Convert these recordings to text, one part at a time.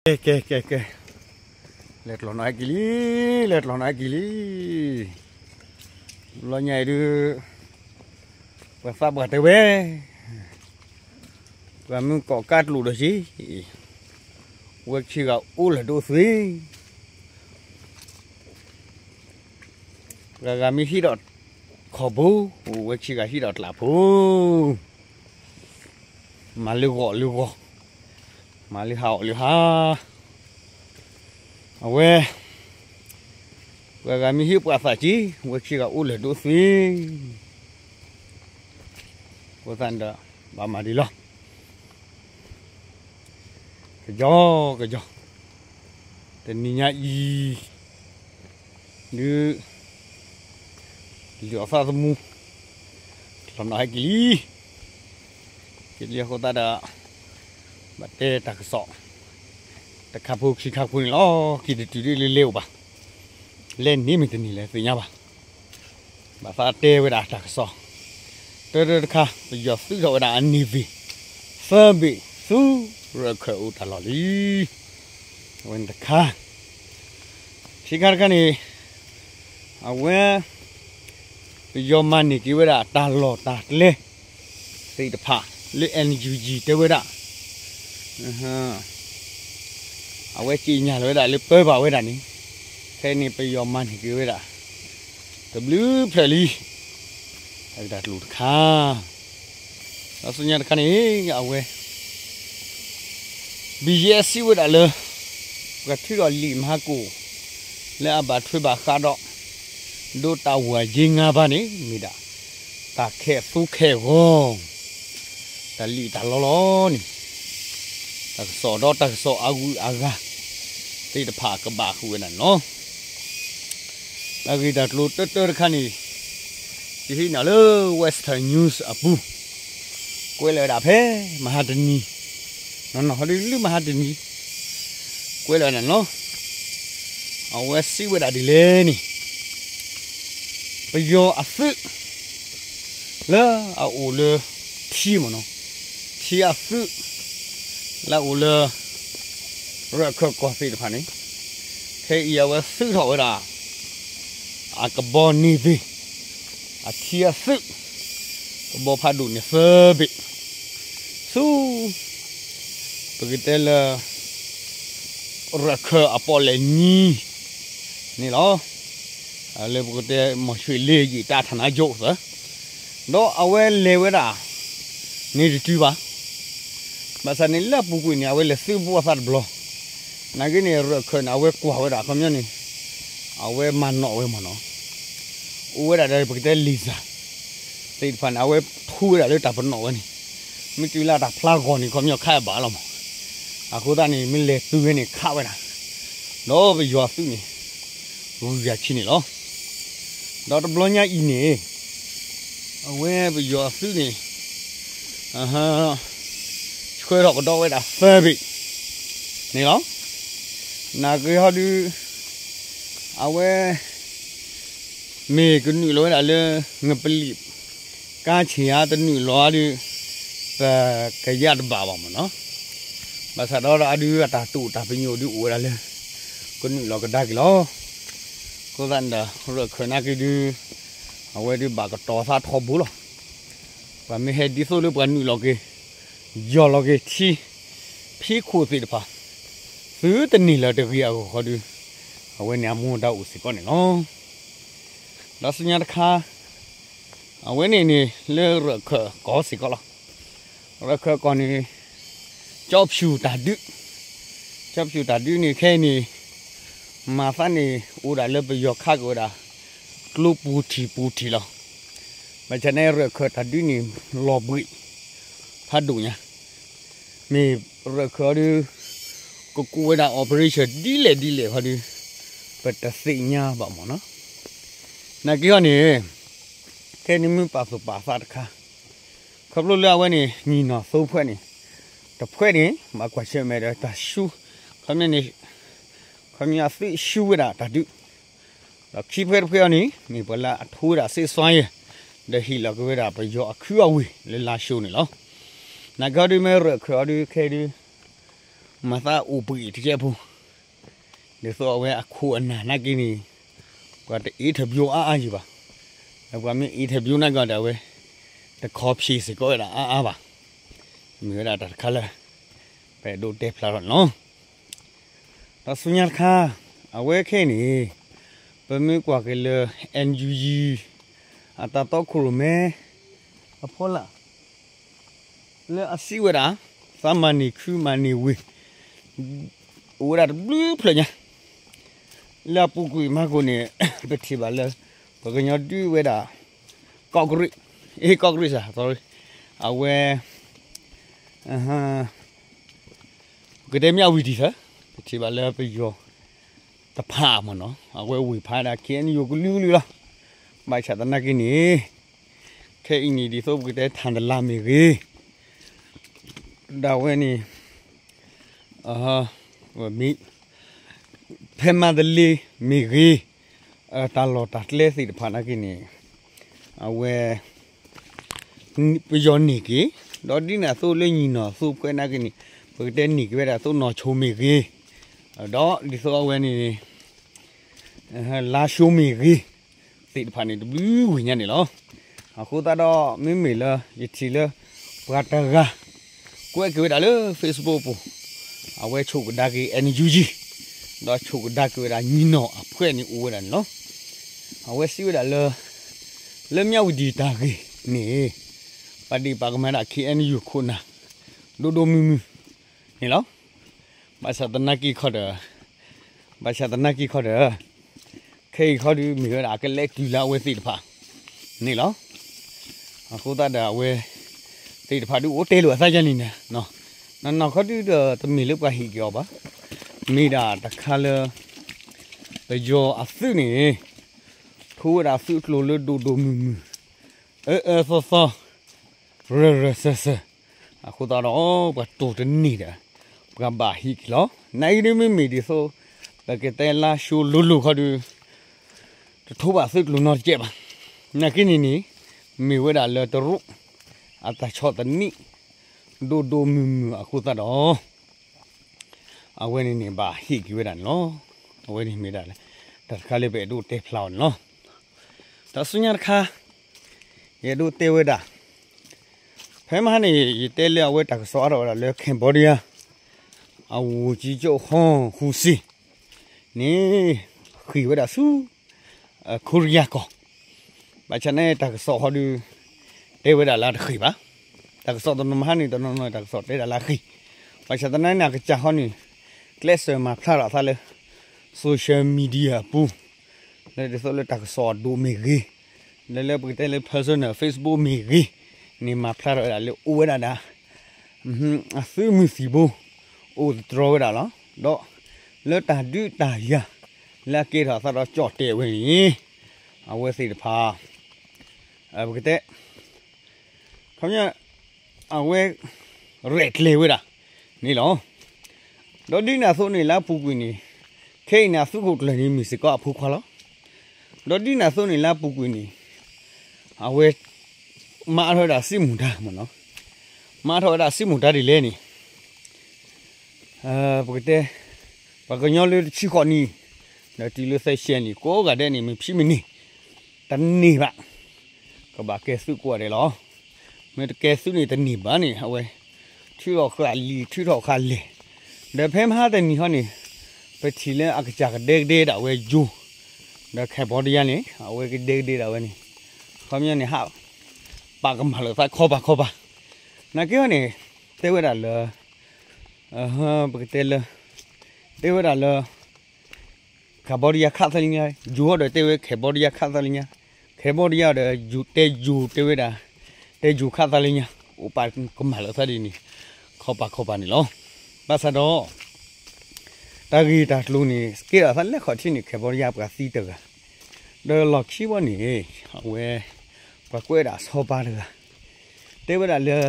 ကဲ ကဲ ကဲ ကဲ, လဲၤကျီၢ်နီၣ်ဟဲက့ၤလံ, လဲၤကျီၢ်နီၣ်ဟဲက့ၤလံ. လီၤညါအံၤဒုး ပှၤသးပှၢ်တဲဝဲ, ပှၤမုၢ်ကိးကၢ်ကျိၣ်ဒီးက့, ဝဲဆံဂၤအိၣ်လၢဒိၣ်သွံၣ်, ပှၤဂၤမ့ၢ်ဟံၣ်ဒီးခီၣ်ဘိ, ဝဲဆံဂၤဟံၣ်ဒီးကျးဖိ, မၤလၢဂီၤလၢဂီၤ, မၤလၢဟါအီၣ်လၢဟါ, အဝဲ ပှၤဂၤမ့ၢ်ဟ့ၣ်ပှၤသးက့, ဝဲဆံဂၤအိၣ်လၢဒိၣ်သွံၣ်, အဃိသတးဒီး ဘၣ်မၤဒ်လီၤ. ကယီကယီ, တနံၤညါအံၤ ဒုး လုၢ်အီၣ်သးသမူ, ကျီၢ်နီၣ်ဟဲက့ၤလံ, က့ၤလံအဃိသတးဒီး ဘၣ်တဲတၢ်ကစီၣ် တခါဖိခံခါဖိန့ၣ်လီၤ. က့ၤတတုၤဒ်လၢလဲၤအိၣ်ဘၣ်, လဲၤန့ၢ်မ့ၢ်တန့ၢ်လဲၣ်သ့ၣ်ညါဘၣ်. ဘၣ်သးတဲဝဲဒၣ်တၢ်ကစီၣ် တၢတၢတခါ, ပယီၤသုးထီၣ်ဝဲဒၣ်အန့ၢ်သ့ၣ် သၢဘ့ၣ် ဆူရၢၢ်ခၢၣ်အိၣ်တၢ်လီၢ်လံ. အဝဲန့ၣ်တခါ, ခံခါတခါန့ၣ် အဝဲ ပယီၤမၤန့ၢ်က့ၤဝဲဒၣ်တၢ်လီၢ်တၢ်ကျဲ သ့ၣ်တဖၣ်လၢ NUG တဲဝဲဒၣ်, အဝဲကြေညာလီၤဝဲဒၣ်လၢပၢဘၣ်ဝဲဒၣ်န့ၣ်, ဖဲန့ၣ်ပယီၤမၤန့ၢ်က့ၤဝဲဒၣ် တဘျုးဖျၢၣ်လံ. အဝဲဒၣ်ကျိၤတခါ, ဒီးဆူညါတခါန့ၣ် အဝဲ ဘံယဲစံးဝဲဒၣ်လၢ ပှၤထုးထီၣ်လံာ်မဟါကိၣ် လၢအဘၣ်ထွဲဘၣ်ဃးဒီး ဒိးတၢ်ဝၤယ့ငါဘၣ်န့ၣ် မ့ၢ်ဒၣ် တၢ်ခဲးသူခဲးဂီၤ တၢ်လံာ်တၢ်လီလီၤန့ၣ် တၢ်ကစီၣ်ဒီးတၢ်ကစီၣ်အဂုၤအဂၤ သ့ၣ်တဖၣ်ကဘၣ်ဃုာ်ဝဲဒၣ်န့ၣ်လီၤ. တၢ်ဂ့ၢ်တၢ်ကျိၤတၢတၢတခါန့ၣ် ယဟံးန့ၢ်လၢ Western News အပူၤ ကွဲးလီၤဝဲဒၣ်ဖဲမဟါတနံၤ, နီၢ်နီၢ်ဟီဒုးလၢမဟါတနံၤ ကွဲးလီၤဝဲဒၣ်န့ၣ်လီၤ. အဝဲစံးဝဲဒၣ်ဒ်လဲၣ်န့ၣ် ပယီၤအသုး လၢအအိၣ်လၢထံမ့ၢ်နီၤ, ထံအသုး လၢအအိၣ်လၢ ရၢၢ်ခၢၣ်ကီၢ်သ့ၣ်တဖၣ်န့ၣ် ခဲအံၤအဝဲသုးထီၣ်ဝဲဒၣ် အကဘီန့ၢ်သ့ၣ် အထံအသုး ကဘီဖးဒိၣ်န့ၣ်သၢဘ့ၣ် ဆူ ပကတဲလၢ ရၢၢ်ခၢၣ်အပီၣ်လဲၣ်နံၤန့ၣ်လီၤ. လၢပကတဲ မီၢ်ဆှ့ၣ်လ့ၣ်ယံာ်တၢ်ထးနါယိၣ်သၢ ဒီးအဝဲလဲၤဝဲဒၣ် န့ၣ်တတုၤဘၣ်. ဘၣ်ဆၣ်န့ၣ်လၢအပူၤကွံာ်န့ၣ် အဝဲလဲၤသုးဘူးအသးတဘျီ, နာ်က့န့ၣ် ရၢၢ်ခၢၣ်န့ၣ် အဝဲကွၢ်ဝဲဒၣ်ခီပညီန့ၣ် အဝဲမၤနီၣ်ဝဲမ့ၢ်နီၤ, အိၣ်ဝဲဒၣ်ဒီးပကတဲလံာ်စၢ် သ့ၣ်တဖၣ်န့ၣ် အဝဲထူဝဲဒၣ်လၢတၢ်ပနီၣ်ဝဲန့ၣ်, မ့ၢ်တုၤလၢတၢ်ဖျါဂီၤန့ၣ် ခီပညီခးအဘၣ်လီၤမး, အဃိသတးန့ၣ် မ့ၢ်လဲၤတုၤဝဲန့ၣ်ခးဝဲဒၣ်, ဒီးပယီၤအသုးန့ၣ် ဂုၤယၤဆံးန့ၣ်လီၤ. ဒီးတဘျီညါအံၤန့ၣ် အဝဲပယီၤအသုးန့ၣ် ဆှၢထီၣ်ကဒီးဝဲဒၣ်သၢဘ့ၣ်န့ၣ်လီၤ. နာ်က့ဟီဒုး အဝဲ မ့ၢ်ကနုာ်လီၤဝဲဒၣ်လၢ ငပလံၣ် ကါဆံၣ်ဧါ တနုာ်လီၤဧါဒုး ပကယၢ်တဘၣ်ဘၣ်မ့ၢ်နီၤ. ဘၣ်ဆၣ်ဒီးအဒုးအတၢ်တိာ်တၢ်ပညိၣ်ဒုးအိၣ်ဝဲဒၣ်လၢ ကနုာ်လီၤကဒါက့ၤလီၤ. အဃိသတးန့ၣ်ဒီး ရၢၢ်ခၢၣ်နာ်က့ဒုး အဝဲဒုးဘၣ်ကတီၤသးထီဘိလီၤ. ပှၤမ့ၢ်ဟဲဒ်သိးလၢပှၤနုာ်လီၤက့ၤ ယီၢ်လီၤက့ၤထံ ဖံးခိၣ်သ့ၣ်တဖၣ် သုတန့ၢ်လၢၤတဂ့ၤအဂီၢ်ဃီဒုး အဝဲန့ၣ်အမူအဒါအိၣ်စ့ၢ်ကီးန့ၣ်လီၤ. ဒီးဆူညါတခါ အဝဲန့ၣ်န့ၣ် လၢရၢၢ်ခၢၣ်ကီၢ်စ့ၢ်ကီးလီၤ. ရၢၢ်ခၢၣ်ကီၢ်န့ၣ် ကၠီဖၠူၣ်တၢ်ဒုး, ကၠီဖၠူၣ်တၢ်ဒုးန့ၣ်ခဲအံၤန့ၣ် မၤသးန့ၣ် အိၣ်ဒၣ်လၢပယီၤခးက့ၤဝဲဒၣ် ကျိပူၤထံးပူၤထံးလီၤ. ဘၣ်ဆၣ်န့ၣ် ရၢၢ်ခၢၣ်တၢ်ဒုးန့ၣ် လီၤဘှံးဖးဒိၣ်ညါ, မ့ၢ်ရၢၢ်ခၢၣ်အီၤဒုး ကကူးဝဲဒၣ် operation ဒ်လဲၣ်ဒ်လဲၣ်ခီဒုး ပတသ့ၣ်ညါဘၣ်မ့ၢ်နီၤ. နာ်က့ဟီန့ၣ် ခဲအံၤန့ၣ်မ့ၢ်ပာ်သူၣ်ပာ်သးတခါ ခီဖျိလၢအဝဲန့ၣ် ညီနီၢ်သိဖှဲန့ၣ် တဖှဲန့ၣ် ဘၣ်ကွၢ်ဆၢၣ်မဲာ်ဒီးတၢ်ဆူ ခီပညီန့ၣ် ခီပညီအသုးဆူဝဲဒၣ်တၢ်ဒုး, ဒီးခံဖှဲတဖှဲအီၤန့ၣ် မ့ၢ်ပှၤလၢအထူဝဲဒၣ်စ့စွါယဲၢ် ဒီးဟ့ၣ်လီၤက့ၤဝဲဒၣ်ပယီၤအခူအဝ့ၢ်လၢလါၡိန့ၣ်လီၤ. နာ်က့ဟီဒုးမ့ၢ်ရၢၢ်ခၢၣ်အီၤဒုးခဲအံၤဒုး မၤသးအိၣ်ပှဲၤတကဲဖိ, ဒ်သိးအဝဲအခိၣ်အနၢ်နာ်က့န့ၣ် ပှၤတ interview အါအါယံၤဘၣ်. ဒီးပှၤမ့ၢ် interview နာ်က့ဒီး အဝဲ တခီဖျိစ့ၢ်ကီးဝဲဒၣ်အါအါဘၣ်. မ့ၢ်ဝဲဒၣ်တၢ်တခါလၢ ပအဲၣ်ဒိးတဲဖျါထီၣ်န့ၣ်လီၤ. ဒီးဆူညါတခါ အဝဲခဲအံၤန့ၣ် ပမ့ၢ်ကွၢ်က့ၤလၢ NUG အတၢ်တီခိၣ်ရိၣ်မဲ အဖီလာ် လၢအစံးဝဲဒၣ် သးမၤန့ၢ်ခုမၤန့ၢ်ဝ့ၤ အိၣ်ဝဲဒၣ်တဘျုးဖျၢၣ်ညါ, လၢအပူၤကွံာ်မၤကိၣ်န့ၣ် ပထံၣ်ဘၣ်လၢ ပှၤကညီဒုးဝဲဒၣ် ကီၢ်ကရံၣ်, အ့ ကီၢ်ကရံၣ်စ့ၢ် sorry, အဝဲ ပကတဲမၠၣ်ဝတံၤသၢ, ပထံၣ်ဘၣ်လၢပယီၤတဖၣ်မ့ၢ်နီၤ အဝဲဝ့ၤဖးဒၣ် KNU ကလုာ်ကလုာ်လီၤ. ဘၣ်ဆၣ်သနာ်က့န့ၣ် ခဲအံၤန့ၣ် ဒ်သိးပကတဲထၣ်တလါမ့ၢ်ဂ့ၤ, ဒၣ်ဝဲန့ၣ် ဖဲမၤတလ့မ့ၢ်ဂ့ၤ, တၢ်လီၢ်တၢ်ကျဲသ့ၣ်တဖၣ်နာ်က့န့ၣ် အဝဲ ပယီၤန့ၢ်က့ၤ, ဒီးဒ်န့ၣ်အသိးလၢညီၣ်နီၢ်အသိးဖဲနာ်က့န့ၣ် ပကတဲန့ၢ်က့ၤဝဲဒၣ်သိးနီၢ်ဆိမ့ၢ်ဂ့ၤ, ဒီးဒ်သိးအဝဲန့ၣ် လါၡိမ့ၢ်ဂ့ၤ သ့ၣ်တဖၣ်န့ၣ် တဘျုးဝ့ၢ်ညါန့ၣ်လီၤ. အဃိသတးဒီး မ့မ့ၢ်လၢယထံၣ်လၢ ပှၤတဂၤ ကွဲးက့ၤဝဲဒၣ်လၢ Facebook ပူၤ, အဝဲဆိၣ်ကဒါက့ၤ NUG ဒီးဆိၣ်ကဒါက့ၤဝဲဒၣ်ညီၣ်နီၢ်အဖှဲးန့ၣ်အိၣ်ဝဲဒၣ်န့ၣ်လီၤ. အဝဲစံးဝဲဒၣ်လၢ လၢမၠၣ်ဝတံၤတၢ်ဂ့ၢ်န့ၣ် ပာ်ဒ့ၣ်ပာ်ကမၣ်ဒၣ် KNU ခိၣ်နၢ် ဒိၣ်ဒိၣ်မုၢ်မုၢ်န့ၣ်လီၤ. ဘၣ်ဆၣ်သနာ်က့ခီဒီး ဘၣ်ဆၣ်သနာ်က့ခီဒီး ခဲအံၤခီဒုးမ့ၢ်ဝဲဒၣ်အကလဲၤတုၤလၢအဝဲသ့ၣ်တဖၣ်န့ၣ်လီၤ. အဃိသတးဒီးအဝဲသ့ၣ်တဖၣ်ဒုးအိၣ်တဲလိာ်အသးယါန့ၣ်န့ၣ်, နီၢ်နီၢ်ခီဒုးဒီး တမ့ၢ်လၢပှၤဟ့ၣ်က့ၤအီၤဘၣ်. မ့ၢ်ဒၣ်တခါလၢ ပယီၤအသုးန့ၣ် ထိဝဲဒၣ်သုးကျိၤလၢဒိၣ်ဒိၣ်မုၢ်မုၢ် အၢအၢသီသီ ရၢၢ်ရၢၢ်စၢၢ်စၢၢ်, အဃိသတးဒီး ပှၤတိၢ်တန့ၢ်ဒီး ပှၤဘၣ်ဟံးက့ၤလီၤ. နာ်အံၤဒုးမ့မ့ၢ်ဒ်သိး ပကတဲလါၡိလိၤလိၤခီဒုး တထိဘၣ်သုးကျိၤနီတကဲးဘၣ်. နာ်က့န့ၣ်န့ၣ် မ့ၢ်ဝဲဒၣ်လၢတရူး အတၢ်ဆီၣ်သနံး ဒိၣ်ဒိၣ်မုၢ်မုၢ်အဃိသတးဒီး အဝဲန့ၣ်န့ၣ် ဘၣ်ဟ့ၣ်က့ၤဝဲဒၣ်န့ၣ်လီၤ. အဝဲန့ၣ်မ့ၢ်ဒၣ် တၢ်တခါလၢပအဲၣ်ဒိးတဲဖျါအီၤန့ၣ်လီၤ. ဒီးဆူညါတခါ ယအဲၣ်ဒိးတဲဝဲဒၣ် ဖဲမဟါန့ၣ် ယတဲလၢအဝဲတၢ်ကစီၣ်အါထီၣ်ဝဲဒၣ်လၢ Cambodia အဝူၤကံကၠိၣ်ဟီၣ်ဟူစ့ န့ၣ် ဃ့ၢ်ဝဲဒၣ်ဆူ Korea ကီၢ်, ဘၣ်ဆၣ်န့ၣ်တၢ်ကစီၣ်ဟီဒုး တဲဝဲဒၣ်လၢတဃ့ၢ်ဘၣ်. တၢ်ကစီၣ်တနီၤမဟါန့ၣ် တနီၤနီၤတၢ်ကစီၣ်တဲဒၣ်လၢဃ့ၢ်, ဘၣ်ဆၣ်သနာ်န့ၣ် အကစၢ်ဟီန့ၣ် ကျဲးစၢးမၤဖျါထီၣ်အသးလၢ social media အပူၤ လၢဒ်သိးလၢတၢ်ကစီၣ်အဒိၣ်မ့ၢ်ဂ့ၤ, လၢလၢပကတဲလၢ personal Facebook မ့ၢ်ဂ့ၤ န့ၣ်မၤဖျါထီၣ်ဝဲဒၣ်လၢအိၣ်ဝဲဒၣ်ဒီး အသုးမုၢ်သံၣ်ဘိ အိၣ်သတြီၤဝဲဒၣ်လီၤ. ဒီးလၢတၢ်ဒုးတၢ်ယၤ လၢအကဲထီၣ်အသးဒီးကၠီၣ်တဲာ်ဝဲန့ၣ် အဝဲသ့ၣ်တဖၣ် ပကတဲ ခီပညီ အဝဲ ရဲၣ်ကျဲၤဝဲဒၣ်န့ၣ်လီၤ. ဒီးဒ်န့ၣ်အသိးန့ၣ် လၢအပူၤကွံာ်န့ၣ် ခဲအံၤန့ၣ် အသုးခိၣ်ကျၢၢ်န့ၣ် မ့ၢ်စ့ၢ်ကီးအဖိခွါလီၤ. ဒီးဒ်န့ၣ်အသိးန့ၣ် လၢအပူၤကွံာ်န့ၣ် အဝဲ မၤအါထီၣ်ဝဲဒၣ်စံးမူၤတၢ်မ့ၢ်နီၤ, မၤအါထီၣ်ဝဲဒၣ်စံးမူၤတၢ်ဒ်လဲၣ်န့ၣ် ပကတဲ ပှၤကညီလၢတဆံဃိးနံၣ် ဒီးတုၤလၢသၢဆံနံၣ် ကိးဂၤဒဲးန့ၣ် မ့ၢ်ဖံးမ့ၢ်န့ၢ် တန့ၢ်ဘၣ်, ကဘၣ်ကဲသုးကိးဂၤဒဲးလီၤ. မ့ၢ်တကဲသုးန့ၣ်တန့ၢ်ဘၣ်န့ၣ် အဝဲ ထုးထီၣ်ဃာ်လံာ် ထုးထီၣ်ဃာ်လဲၢ်, ဒီးဖဲမဟါတနံၤဟီန့ၣ် ပထံၣ်လၢအကစၢ်ကဒဲကဒဲဒၣ်ဝဲယိၤ, ဒီး Cambodia န့ၣ် အဝဲကဒဲကဒဲဒၣ်ဝဲန့ၣ် ခီပညီန့ၣ် ဟး ပာ်ကမၣ်လိာ်သးခီပၤခီပၤ, နာ်က့ဟီန့ၣ် တဲဝဲဒၣ်လၢ ပကတဲလၢ တဲဝဲဒၣ်လၢ Cambodia ခးသးလၢညါ, ယိၤဟီဒီးတဲဝဲ Cambodia ခးသးလၢညါ, Cambodia ဒီး ယိၤတဲယိၤတဲဝဲဒၣ် တဲယိၤခးသးလၢညါ, အိၣ်ပာ်ကမၣ်လိာ်သးဒ်န့ၣ် ခီပၤခီပၤန့ၣ်လီၤ. ဘၣ်ဆၣ်ဒီး တၢ်ဂ့ၢ်တၢ်ကျိၤန့ၣ် ကဲထီၣ်သးလၢခီၣ်ထံးန့ၣ် Cambodia ပှၤသံတဂၤ, ဒီးလီၢ်ခံဘီန့ၣ် အဝဲ ပှၤကွဲးဒၣ်ဆီပါတဂၤ တဲဝဲဒၣ်လၢ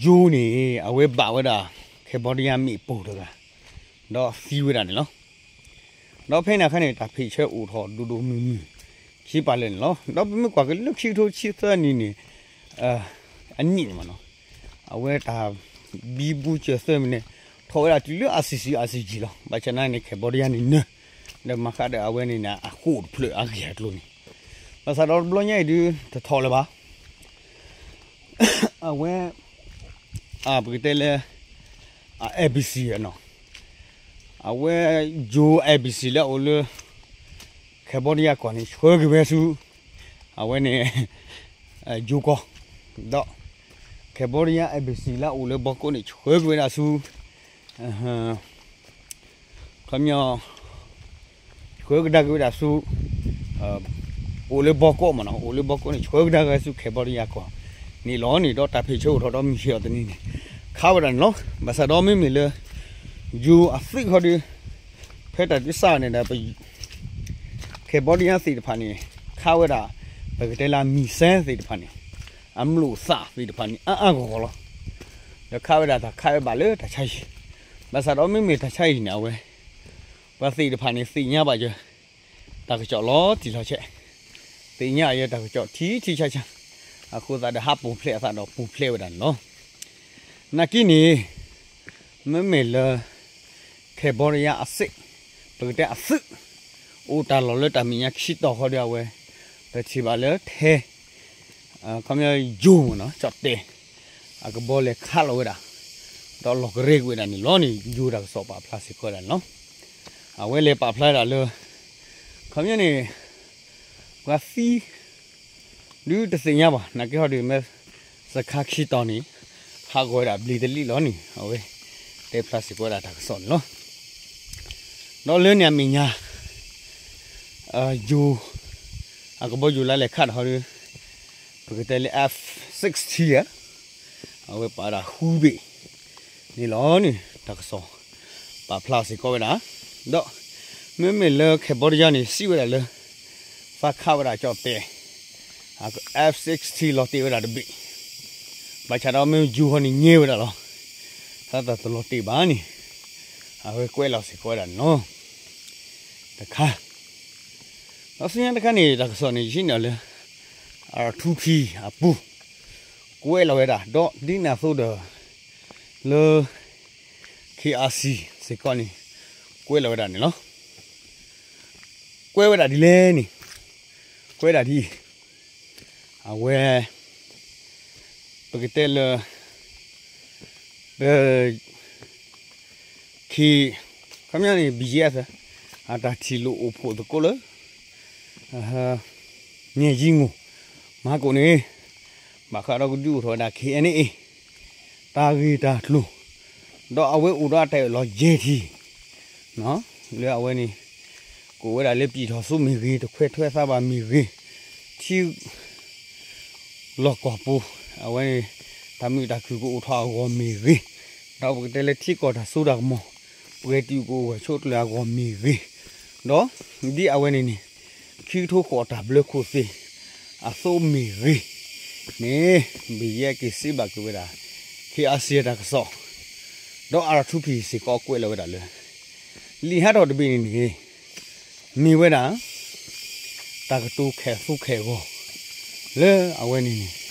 ယိၤန့ၣ် အဝဲဘၣ်ဝဲဒၣ် Cambodia မ့ၣ်ပိၢ်တဂၤ ဒီးသံဝဲဒၣ်န့ၣ်လီၤ. ဒီးဖဲန့ၣ်အခါန့ၣ် တၢ်ဖ့ၣ်ဆၢအိၣ်ထီၣ်ဒိၣ်ဒိၣ်မုၢ်မုၢ် ခံပာ်လၢာ်န့ၣ်လီၤ. ဒီးပမ့ၢ်ကွၢ်က့ၤလၢခံကထိဆံသၢနံၣ်န့ၣ် အနံၣ်န့ၣ်မ့ၢ်နီၤ အဝဲတၢ် ဘံဘူစၢၤသၢမံၤန့ၣ် ထီၣ်ဝဲဒၣ်တုၤလၢ အစံစံ အစံကံလီၤ. ဘၣ်ဆၣ်နာ်န့ၣ် Cambodia န့ၣ်နၢၤ ဒီးမၤဃးဒီးအဝဲန့ၣ်န့ၣ် အဃိာ်တဖျၢၣ်အဂ့ၢ်အကျိၤန့ၣ် ဘၣ်ဆၣ်ဒီးတဘျီညါအံၤဒုး တထီၣ်လၢၤဘၣ်. အဝဲ ပကတဲလၢ အ A B C နီၤ အဝဲ Joe A B C လၢအအိၣ်လၢ Cambodia ကီၢ်န့ၣ် ဆှၢက့ၤဝဲဆူ အဝဲန့ၣ် Joe ကီၢ် ဒီး Cambodia A B C လၢအအိၣ်လၢဘီကိးန့ၣ် ဆှၢက့ၤဝဲဒၣ်ဆူ ခီပညီ ဆှၢကဒါက့ၤဝဲဒၣ်ဆူ အိၣ်လၢဘီကိးမ့ၢ်နီၤ အိၣ်လၢဘီကိးန့ၣ် ဆှၢကဒါက့ၤဆူ Cambodia ကီၢ်န့ၣ်လီၤန့ၣ် ဒီးတၢ်ဖံးဆၢအိၣ်ထီၣ်ဒီးမုၢ်ဆ့ၣ်အီၤတနံၤန့ၣ် ခးဝဲဒၣ်န့ၣ်လီၤ. ဘၣ်ဆၣ်ဒီးမ့မ့ၢ်လၢ Joe အသုးခီဒီး ဖဲတၢ်ဒုးစၢ်န့ၣ်ဒီး Cambodia သ့ၣ်တဖၣ်န့ၣ် ခးဝဲဒၣ် ပကတဲလၢ missile သ့ၣ်တဖၣ်န့ၣ် အမျိာ်သၣ်သ့ၣ်တဖၣ်န့ၣ် အါအါဂီၢ်ဂီၢ်လီၤ. ဒီးခးဝဲဒၣ်တၢ်ခးဝဲဘၣ်လၢတၢ်ဆါဟံၣ် ဘၣ်ဆၣ်ဒီးမ့မ့ၢ်တၢ်ဆါဟံၣ်န့ၣ် အဝဲ ပှၤသ့ၣ်တဖၣ်န့ၣ် သ့ၣ်ညါဘၣ်ယဲ တၢ်ကစီၣ်လီၤတံၢ်လီၤဆဲး သ့ၣ်ညါယဲတၢ်ကစီၣ်ထံထံဆါဆါ အဃိသတးဒီးဟးပိာ်ဖျဲးအသးဒီးပူၤဖျဲးဝဲဒၣ်န့ၣ်လီၤ. နာ်က့န့ၣ် မ့မ့ၢ်လၢ Cambodia အစ့ၣ် ပကတဲအသုး အိၣ်တၢ်လီၢ်လၢတၢ်မဲာ်ညါခံတီၤဃီဒီးအဝဲ ပထံၣ်ဘၣ်လၢထဲ ခီပညီ Joe မ့ၢ်နီၤ ကၠီၣ်တဲၣ် အကဘီလဲၤခးလီၤဝဲဒၣ် ဒီးလီၢ်ကရဲက့ၤဝဲဒၣ်န့ၣ်လီၤန့ၣ် Joe တၢ်ကစီၣ်ပာ်ဖျါစ့ၢ်ကီးဝဲဒၣ်န့ၣ်လီၤ. အဝဲလဲၤပာ်ဖျါဒၣ်လၢ ခီပညီန့ၣ် ပှၤသံ ဒုးတသ့ၣ်ညါဘၣ် နာ်က့ဟီဒုးမ့ၢ် စခါခံတီၤန့ၣ် ဟးဂီၤဝဲဒၣ်ဘျံၤတလံၣ်လီၤန့ၣ် အဝဲ တဲဖျါစ့ၢ်ကီးဝဲဒၣ်တၢ်ကစီၣ်န့ၣ်လီၤ. ဒီးလၢန့ၣ်အမဲာ်ညါ ယိၤ အကဘီယူၤလါလဲၤခးတၢ်ဟီဒီး ပကတဲလၢ F sixteen ဧါ အဝဲပာ်ဝဲဒၣ်ဃုဘ့ၣ်န့ၣ်လီၤန့ၣ် တၢ်ကစီၣ် ပာ်ဖျါစ့ၢ်ကီးဝဲဒၣ် ဒီး မ့မ့ၢ်လၢ Cambodia န့ၣ် စံးဝဲဒၣ်လၢ သးခးဝဲဒၣ်ကၠီၣ်တဲၣ် F sixteen လီၤတ့ၢ်ဝဲဒၣ်တဘ့ၣ် ဘၣ်ဆၣ်ဒီးမ့ၢ်ယူၤဟီန့ၣ်ညဲဝဲဒၣ်လီၤ. သးတၢ်တလီၤတ့ၢ်ဘၣ်န့ၣ် အဝဲကွဲးလီၤစ့ၢ်ကီးဝဲဒၣ်န့ၣ်လီၤ. တခါ ဒီးဆူညါတခါန့ၣ် တၢ်ကစီၣ်န့ၣ် ယဟံးန့ၢ်အီၤလၢ R two P အပူၤ ကွဲးလီၤဝဲဒၣ် ဒီးဒ်န့ၣ်အသိးဒီး လၢ K R C စ့ၢ်ကီးန့ၣ် ကွဲးလီၤဝဲဒၣ်န့ၣ်လီၤ. ကွဲးဝဲဒၣ်ဒ်လဲၣ်န့ၣ် ကွဲးဒၣ်ဒ်အံၤ အဝဲ ပကတဲလၢ ပ ခီပညီန့ၣ် BGF အတၢ်ထံၣ်လိာ်အိၣ်ဖှိၣ်သကိးလၢ မၠဲၣ်ယံမိၢ် မၤကိးန့ၣ် ဘၣ်ဃးဒီးကဒုးအိၣ်ထီၣ်ဝဲဒၣ် K N A တၢ်ဂ့ၢ်တၢ်ကျိၤ ဒီးအဝဲအိၣ်ဒီးအတၢ်အၢၣ်လီၤယဲၢ်ထံၣ် လၢအဝဲန့ၣ် ကအိၣ်ဝဲဒၣ်လၢပျံၤထီၣ်စိမ့ၢ်ဂ့ၤ တခွဲးထွဲသးဘၣ်မ့ၢ်ဂ့ၤ ထံ လီၢ်ကီၢ်ပူၤ အဝဲန့ၣ် တၢ်မုာ်တၢ်ခုၣ်ကအိၣ်ထီၣ်အဂီၢ်မ့ၢ်ဂ့ၤ, ဒီးပကတဲလၢထံကီၢ်တၢ်စိတၢ်ကမီၤ ပှဲၤတုာ်ကအိၣ်ဂၢၢ်ဆိးကျၢၤအဂီၢ်မ့ၢ်ဂ့ၤ, ဒီးဒ်အဝဲန့ၣ်န့ၣ် ခံကထိဃိးတၢ်ဘျၢခိၣ်သ့ၣ်အသိးမ့ၢ်ဂ့ၤန့ၣ် ဘယဲက့ၤစံးဘၣ်က့ၤဝဲဒၣ် K R C တၢ်ကစီၣ် ဒီး R two P စ့ၢ်ကီးကွဲးလီၤဝဲဒၣ်လၢ လံာ်ဟးထီၣ်တဘ့ၣ်န့ၣ်န့ၣ် မ့ၢ်ဝဲဒၣ် တၢ်ကတိၤခဲးသူခဲးဂီၤ လၢအဝဲန့ၣ်န့ၣ်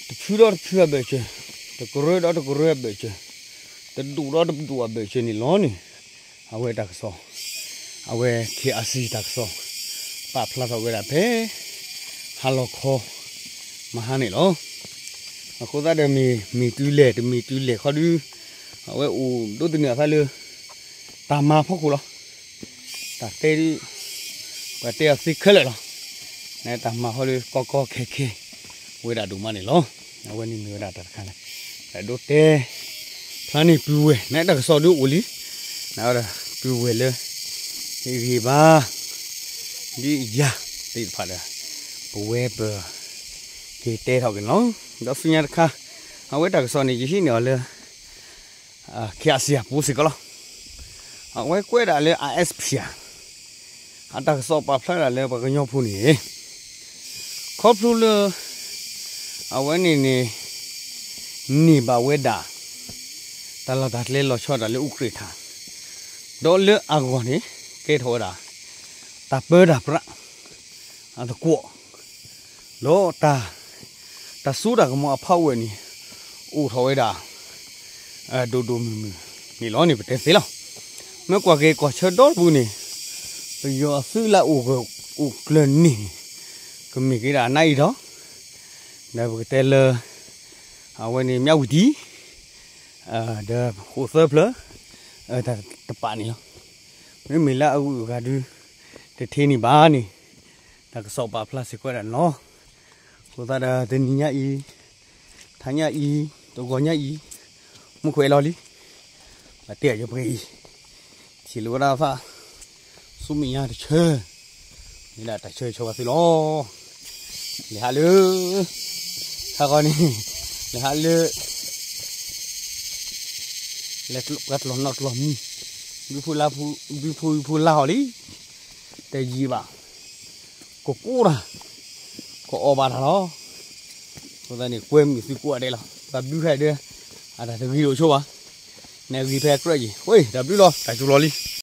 တဖုဒီးတဖုအဘၢၣ်စၢၤ, တကရၢဒီးတကရၢအဘၢၣ်စၢၤ, တဒူၣ်ဒီးတဒူၣ်အဘၢၣ်စၢၤန့ၣ်လီၤန့ၣ် အဝဲတၢ်ကစီၣ် အဝဲ K R C တၢ်ကစီၣ် ပာ်ဖျါထီၣ်ဝဲဒၣ်ဖဲ ဟါလီၤခီ မဟါန့ၣ်လီၤ. အဃိသတးဒီးမ့ၢ် မ့ၢ်တုၤလဲၣ် တမ့ၢ်တုၤလဲၣ်ခီဒု အဝဲအိၣ်ဒိးသန့ၤအသးလၢ တၢ်မၤဖီခိၣ်လီၤ. တၢ်တဲဒု ပှၤတဲအီၤသ့ခဲလၢာ်လီၤ. နတၢ်မၤဟီဒု ကီကီခဲခဲ ဝဲဒၣ်ဒိၣ်မးန့ၣ်လီၤ. အဝဲန့ၣ်မ့ၢ်ဝဲဒၣ်တၢ်တခါန့ၣ် ဒိးတဲ ဖျါန့ၢ်ပုၢ်ဝဲၢ် နတၢ်ကစီၣ်ဒုအိၣ်လံ နဝဲဒၣ် ပုၢ်ဝဲၢ်လၢ ဟ့ၣ်ဂံၢ်ဘါ ဒ်ယၤသ့ၣ်တဖၣ်ဒီး ပဝဲပ က့ၤတဲထီၣ်က့ၤန့ၣ်လီၤ. ဒီးဆူညါတခါ အဝဲတၢ်ကစီၣ်န့ၣ် ယဟံးန့ၢ်အီၤလၢ K R C အပူၤစ့ၢ်ကီးလီၤ. အဝဲကွဲးဒၣ်လၢ R S P ဧါ အတၢ်ကစီၣ်ပာ်ဖျါဒၣ်လၢပှၤကညီဖိန့ၣ် ခီဖျိလၢ အဝဲန့ၣ်န့ၣ် န့ၢ်ဘၣ်ဝဲဒၣ် တၢ်လီၢ်တၢ်ကျဲလီၤဆီဒၣ်တၢ်လၢအူကြ့ၣ်ထၣ် ဒီးလၢအဂီၢ်န့ၣ် ကဲထီၣ်ဝဲဒၣ် တၢ်ပၢတၢ်ပြး အသကွီၣ် ဒီးတၢ် တၢ်စိတၢ်ကမီၤအဖးဝဲၢ်န့ၣ် အိၣ်ထီၣ်ဝဲဒၣ် ဒိၣ်ဒိၣ်မုၢ်မုၢ်န့ၣ်လီၤန့ၣ် ပတဲသ့လီၤ. မ့ၢ်ကွၢ်က့ၤကီၢ်ဆၢဒီတပူၤန့ၣ် ပယီၤအသုးလၢအအိၣ်ဂၢၢ်အိၣ်ကျၢၤန့ၣ်န့ၣ် ကမ့ၢ်က့ၤဒၣ်အနၢ်အံၤဒီး ဒီးပကတဲလၢ အဝဲန့ၣ် မၠၣ်ဝတံၣ် ဒီးဃိးသၢဖျၢၣ် တၢ်တပာ်န့ၣ်လီၤ. မ့မ့ၢ်လၢအဂုၤအဂၤဒု တထံၣ်န့ၣ်ဘၣ်န့ၣ် တၢ်ကစီၣ်ပာ်ဖျါစ့ၢ်ကီးဒၣ်န့ၣ်လီၤ. အဃိသတးဒီး တနံၤညါအံၤ ထါညါအံၤ တဂီၤညါအံၤ မူခွဲးလီၤလံ ဘၣ်တဲယပှဲၤအံၤ ထံၣ်လိာ်ဝဲဒၣ်သး ဆူမဲာ်ညါတဆၢ မ့ၢ်ဒၣ်တၢ်ဆၢဂ့ၤဆၢဝါသုလီၤ. လဲၤဟးလၢ ခါဃီန့ၣ် လဲၤဟးလၢ လဲၤပှၤကျီၢ်နီၣ်ကျီၢ်မံၤ ဘုဖိလါဟီၣ်လံ တယံာ်ဘၣ် ကကိးတၢ် ကအီၣ်ဘၣ်တၢ်လီၤ. အဃိသတးန့ၣ် ကွဲမုာ်သုကိးဂၤဒဲးလီၤ. ပှၤဘုဖဲဒၣ် အတၢ်တဂ့ၤဒိၣ်ဆိဘၣ် နဂ့ၤဖဲကြၢးယံၤ ဝ့ၢ် တၢ်ဘျုးလီၤ တၢ်စူၤလီၤလံ